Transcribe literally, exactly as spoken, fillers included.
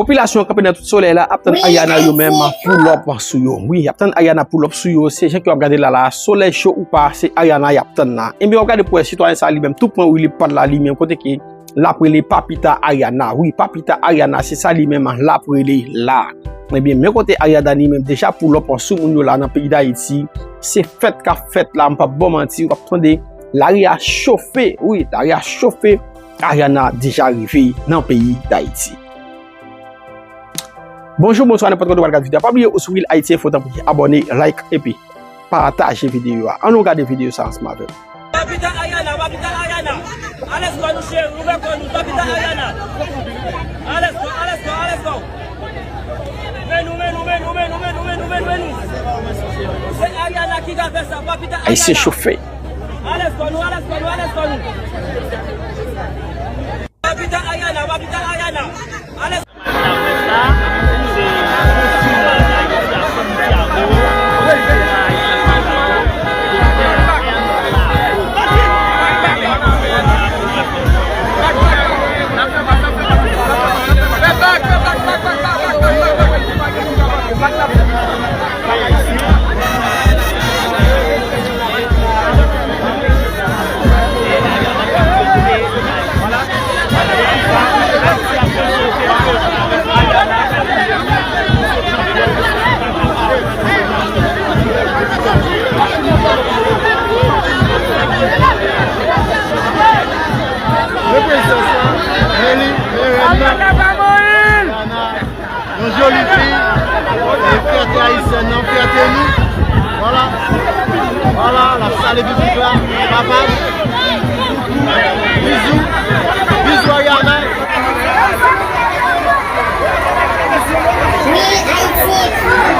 Popilasyon kanpe nan tout solèy la ap tann Ariana yo menm pull up sou yo. Wi, y ap tann Ariana pull up sou yo. Se jan ke w ap gade la la, solèy cho ou pa, se Ariana y ap tann la. Ebyen, w ap gade pou wè sitwayen sa li menm tou pran wi li pa la li menm kote ke l ap rele Papita Ariana. Wi, Papita Ariana, se sa li menm l ap rele la. Ebyen, men kote Ariana li menm deja pull up sou moun yo la nan peyi Dayiti. Se fèt k ap fèt la, m p ap ba w manti, w ap tande lari a chofe. Wi, lari a chofe. Ariana deja rive nan peyi Dayiti. Bonjou, bonswa, nenpòt kote w pral gade videyo a. Pa bliye ou sou Real Haiti Info, tanpri abòne, like, epi pataje videyo a. Ann nou gade videyo sa ansanm avè m. Papita Ariana, Papita Ariana. Alèz kò nou cheri, ouvè kò nou, Papita Ariana. Alèz kò, alèz kò, alèz kò. Men nou, men nou, men nou. Se Ariana ki ka fè sa, Papita Ariana. Ay, se chofe. Alèz kò nou, alèz kò nou, alèz kò nou. Papita Ariana, Papita Ariana. Alèz. Reprezans la, Nelly, Merèn nan. Yon joli fi, e, fyète ayisyèn nan, fyète nou. Vwala. Vwala, l ap salye piblik la. Papa. Bizou. Bizou Ariana. Wi, Ayiti.